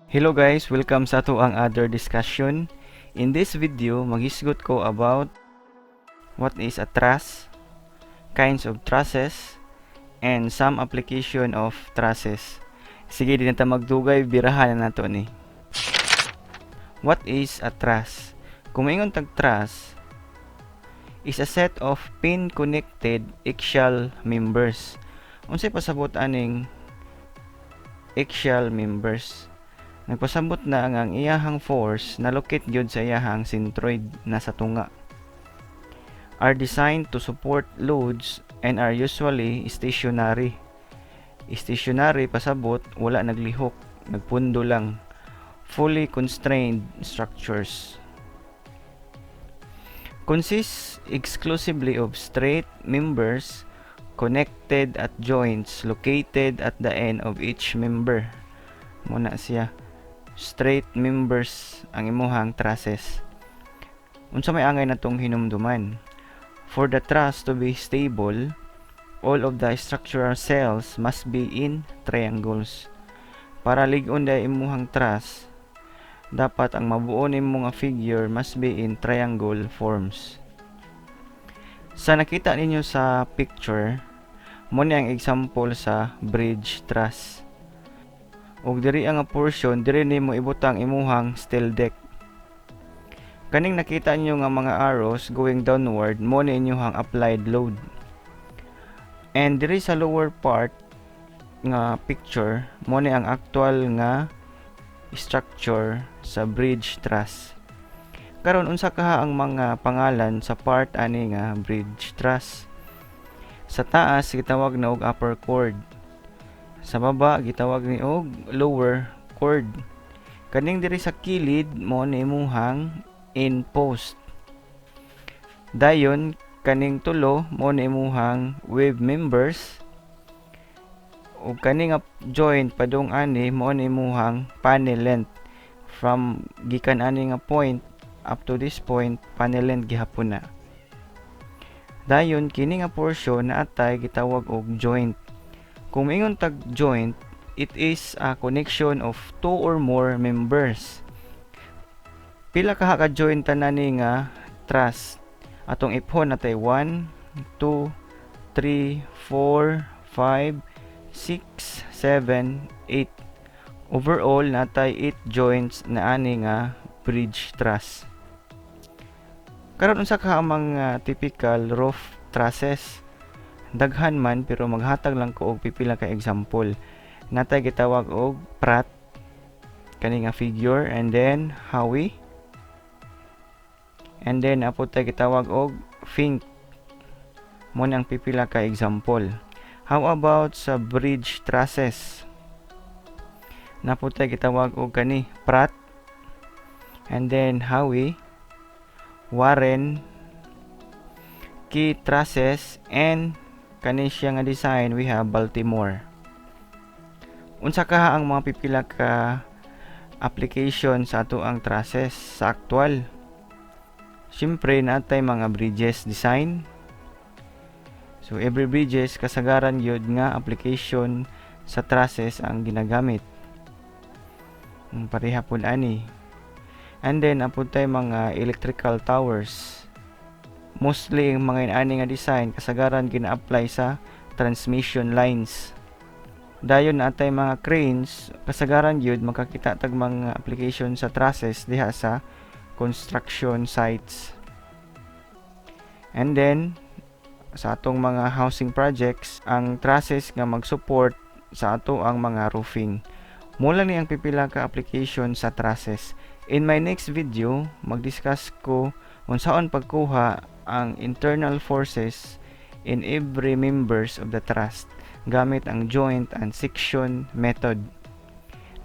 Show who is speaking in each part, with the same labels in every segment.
Speaker 1: Hello guys, welcome sa atoang other discussion. In this video, maghisgot ko about what is a truss, kinds of trusses, and some application of trusses. Sige, di na ta magdugay, birahan na nato ni. What is a truss? Kung maingon tag truss, is a set of pin-connected axial members. Unsay pasabot aning axial members? Nagpasabot na ang iyahang force na locate gyud sa iyahang centroid na sa tunga. Are designed to support loads and are usually stationary. Stationary, pasabot wala naglihok, nagpundo lang. Fully constrained structures. Consists exclusively of straight members connected at joints located at the end of each member. Mao na siya. Straight members ang imuhang trusses. Unsa may angay natong hinumduman? For the truss to be stable, all of the structural cells must be in triangles. Para lig-on diay imuhang truss, dapat ang mabuo nimo nga figure must be in triangle forms. Sa nakita ninyo sa picture, mao ni ang example sa bridge truss. Ug diri ang portion, diri nimo ibutang imuhang steel deck. Kaning nakita niyo nga mga arrows going downward, mao ni inyuhang applied load. And diri sa lower part nga picture, mao ni ang actual nga structure sa bridge truss. Karon, unsa kaha ang mga pangalan sa part ani nga bridge truss? Sa taas gitawag na og upper chord. Sa baba gitawag ni og lower chord. Kaning diri sa kilid, mao ni imuhang end post. Dayon kaning tulo, mao ni imuhang web members, ug kani nga joint padung ani, mao ni imuhang panel length. From gikan ani nga point up to this point, panel length gihapon na. Dayon kini nga portion na atay gitawag og joint. Kung moingon tag joint, it is a connection of two or more members. Pila kaha ka joint tanan ni nga truss? Atong iphon, natay 1, 2, 3, 4, 5, 6, 7, 8. Overall, natay 8 joints na ani nga bridge truss. Karon, unsa ka ang mga typical roof trusses? Daghan man, pero maghatag lang ko og pipila ka example. Natay gitawag og Pratt, kani nga figure, and then Howe, and then naa pod tay gitawag og Fink. Mao ni ang pipila ka example. How about sa bridge trusses? Naa pod tay gitawag og kani Pratt and then Howe, Warren, Key trusses, and kani siya nga design, we have Baltimore. Unsa kaha ang mga pipila ka application sa atoang trusses sa actual? Siyempre, natay mga bridges design. So every bridges, kasagaran gyud nga application sa trusses ang ginagamit. Pareha pud ani. And then naa pod tay mga electrical towers. Mostly ang mga ani nga design, kasagaran gina-apply sa transmission lines. Dayon natay mga cranes, kasagaran gyud makakita tag mga application sa trusses diha sa construction sites. And then sa atong mga housing projects, ang trusses nga mag-support sa atoang mga roofing. Mao lang ni ang pipila ka application sa trusses. In my next video, mag-discuss ko unsaon pagkuha ang internal forces in every members of the truss gamit ang joint and section method.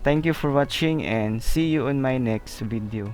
Speaker 1: Thank you for watching and see you on my next video.